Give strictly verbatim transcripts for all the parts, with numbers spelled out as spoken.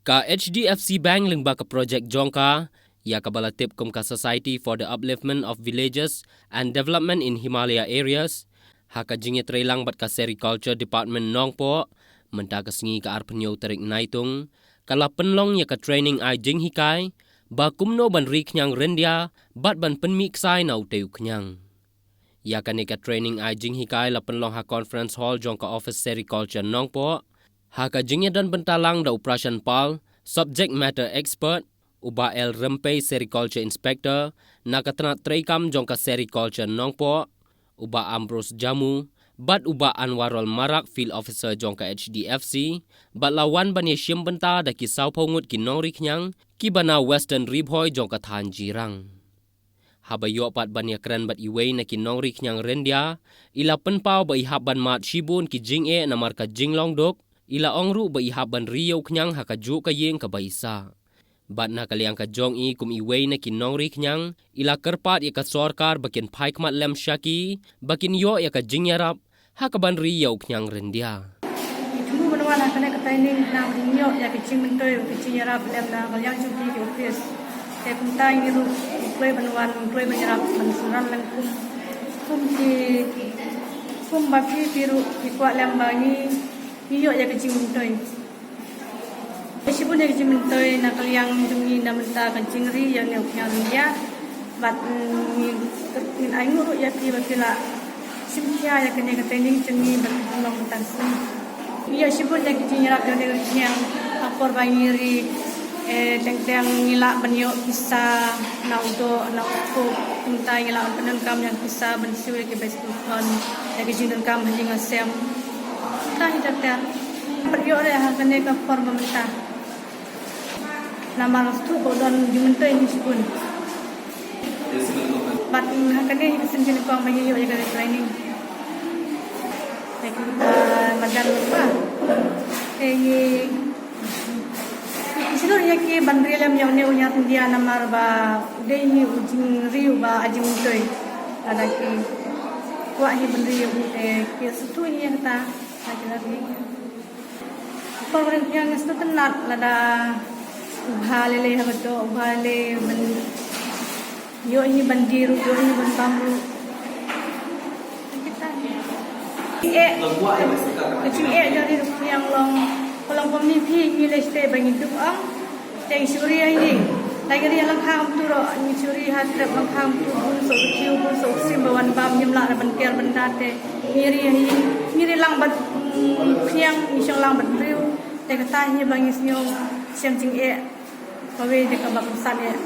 Ka H D F C Bank lyngba ka projek jong ka, ïa kaba la tip kum ka Society for the Upliftment of Villages and Development in Himalaya Areas, ha ka jingïatreilang bad ka Sericulture Department Nongpoh, mynta ka sngi ka arphew tarik Naitung, ka la pynlong ïa ka training ai jinghikai ba kumno ban ri khñiang ryndia bad ban pynmih ksai na utei u khñiang. Ïa kane ka training ai jinghikai la pynlong ha Conference Hall jong ka Office Sericulture Nongpoh, ha ka jingïadon bynta lang da u Prashan Pal, Subject Matter Expert, u Bah L Rympei, Sericulture Inspector na ka tnat treikam jong ka Sericulture Nongpoh, u Bah Ambrose Jamu bad u Bah Anwarul Marak, Field Officer jong ka H D F C, bad la wan ban ïashim bynta da ki sawphew ngut ki nongri khñiang kiba na Western Ri Bhoi jong ka thaiñ Jirang. Haba ïoh pat ban ïakren bad iwei na ki nongri khñiang ryndia, i la pynpaw ba i hap ban mad shibun ki jingeh namar ka jinglong duk, i la ong ruh ba i hap ban ri ïa u khñiang ha kajuh ka ïing kaba i sah. Bad na ka liang ka jong i kum iwei na ki nongri khñiang, i la kyrpad ïa ka sorkar ba kin phai khmat lem sha ki, ba kin ïoh ïa ka jingïarap ha kaban ri ïa u khñiang ryndia. Ngi thmu ban wan ha kane ka training khnang ba ngin ïoh ïa ka jingmyntoi, ka jingïarap lem na ka liang jong ki, ki office. Te kumta ngi ruh ngi kloi ban wan, ngi kloi ban ïarap ban synran lem kum, kum ki, kum ba phi, phi ruh phi kwah lem ba ngi, ngi ïoh ïa ka jingmyntoi. Shibun ïa ka jingmyntoi na ka liang jong ngi na bynta ka jingri ïa une u khñiang ryndia. Bad, mm, ngin, ngin ainguh ruh ïa phi ba phi la shim khia ïa kane ka training jong ngi ba phi pynlong mynta ka sngi. Ngi ïoh shibun ïa ka jingïarap jong une u khñiang ha por ba ngi ri, eh, teng teng ngi lah ban ïoh pisa na u doh, na u scope. Kumta ngi lah ban pyndonkam ïa ka pisa ban siew ïa ki bai skul khun, ïa ka jingdonkam ha ïing ha sem. Kumta hi ter ter. Bad ïoh re ha kane ka por ba mynta. Namar shuh ba u don jingmyntoi ngi shibun. Bad, mm, ha kane hi ka sien ka nyngkong ba ngi ïoh ïa ka training. Ïa ki, ah, madan lyngba. Te ngi, ngi shlur ïa ki ban ri lem ïa une u khñiang ryndia namar ba u dei hi u jingri uba ai jingmyntoi. Lada ki kwah hi ban ri ïa u te ki sngewthuh hi ïa kata. Lada ki la ri. Por ba ri khñiang ngi sngewtynnat lada u bha lei lei haba doh, u bha lei ban ïoh hi ban die ruh, ïoh hi ban bam ruh. Jingeh, ka jingeh jong ri khñiang long, ka long kumne phi, ngi leh shatei ba ngi duk ong. Te ngi shu ri ha ïing. Lada ngi ri ha lyngkha kumtu ruh, ngi shu ri ha trep lyngkha kumtu, bun soh u thiew, bun soh u sim ba wan bam, ngim lah ban ker ban da te. Ngi ri ha ïing, ngi ri lang bad, mm, khñiang, ngi shong lang bad briew. Te kata hi ba ngi sngew shem jingeh. Kawei de kaba kongsan eh.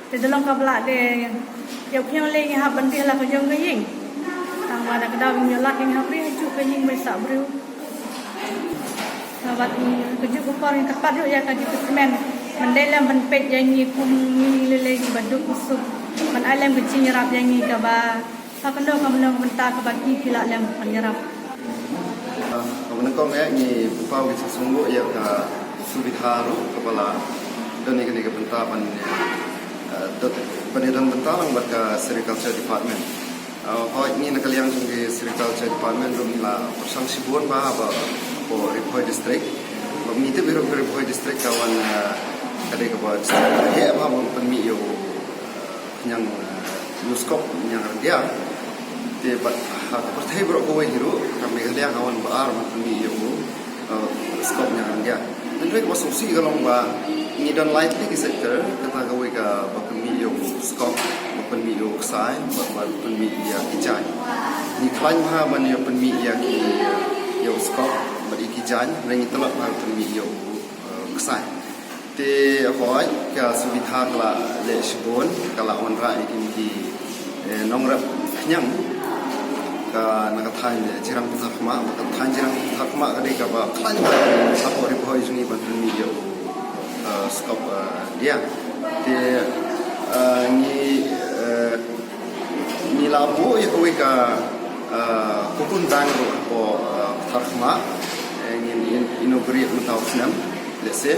Te da long kaba lah de ïa u khñiang lei ngi hap ban ri ha la ka jong ka ïing. Tang ba da ka daw ngi ïoh lad ngi hap ri ha juh ka ïing ba sah briew. Bad kajuh ka por ngi kyrpad ruh ïa ka department ban dei lem ban peit ïa ngi kum ngi lei lei kiba duk suk ban ai lem ka jingïarap ïa ngi kaba ha kano kano ka bynta kaba ki ki lah lem ban ïarap. Ah, kaba nyngkong eh ngi pynpaw ki jingsngewnguh ïa ka Subidha ruh kaba la don ïa kane ka bynta ban, eh, don, ban ïadon bynta lang bad ka Sericulture Department. Ah, hooid, ngi na ka liang jong ki Sericulture Department ruh ngi la pyrshang shibun bha ha ba hapoh Ri Bhoi District. Ba ngi tip ruh Ri Bhoi District ka wan, ah, ka dei kaba district kaba heh bha ban pynmih ïa u, ah, khñiang, ah, ïa u scope khñiang ryndia. Te bad ha ka pyrthei baroh kawei hi ruh ka Meghalaya ka wan ba ar ban pynmih ïa u, ah, scope khñiang ryndia. Hynrei kaba sngewsih ka long ba ngi don lai tylli ki sector, kata kawei ka ba pynmih ïa u scope, ba pynmih ïa u ksai, bad ba pynmih ïa ki jaiñ. Ngi khlaiñ bha ban ïa pynmih ïa ki, ïa u scope bad ïa ki jaiñ, hynrei ngi tlot bha ban pynmih ïa u, eh, ksai. Te hooid ka Subidha ka la leh shibun, ka la wanrah ïa kine ki, eh, nongrep khñiang ka na ka thaiñ Jirang Patharkhmah, ka thaiñ Jirang Patharkhmah ka dei kaba khlaiñ bha hapoh Ri Bhoi jong ngi ban pynmih ïa u, eh, scope, eh, dia. Te, eh, ngi, eh, ngi la buh ïa kawei ka, eh, cocoon bank ruh hapoh, eh, Patharkhmah, eh, ngin in-, inaugurate mynta u snem. Lehse,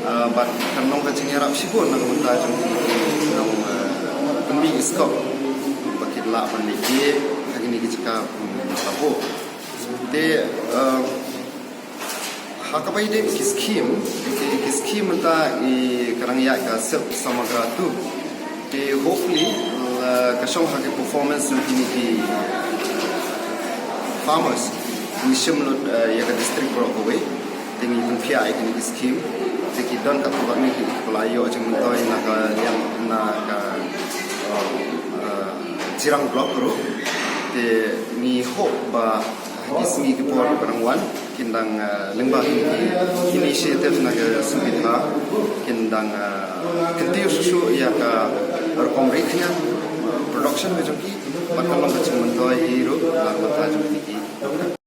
ah, bad kan long ka jingïarap shibun na ka bynta jong ki nong, ah, pynmih scope ba kin lah ban leit ha kine ki jaka, mm, tabu. Te, ah, Ha kaba ïadei ki scheme, ki, ki scheme mynta i ka dang ïaid ka Silk Samagra two. Te hopefully, uh, ka shong ha ki performance jong kine ki farmers, ngi shim lut, uh, ïa ka district baroh kawei. Te ngi pynphiah ïa kine ki scheme. Te ki don katto katne kiba la ïoh jingmyntoi na ka liang, na ka, uh, uh, Jirang Block ruh. Te ngi hope ba ha ki sngi ki por ba dang wan, kin dang, uh, lyngba ki initiative na ka Sumit Haq, kin dang, uh, kyntiew shuh shuh ïa ka rukom ri khñiang, uh, production ka jong ki, bad ka long ka jingmyntoi hi ruh na ka bynta jong ki.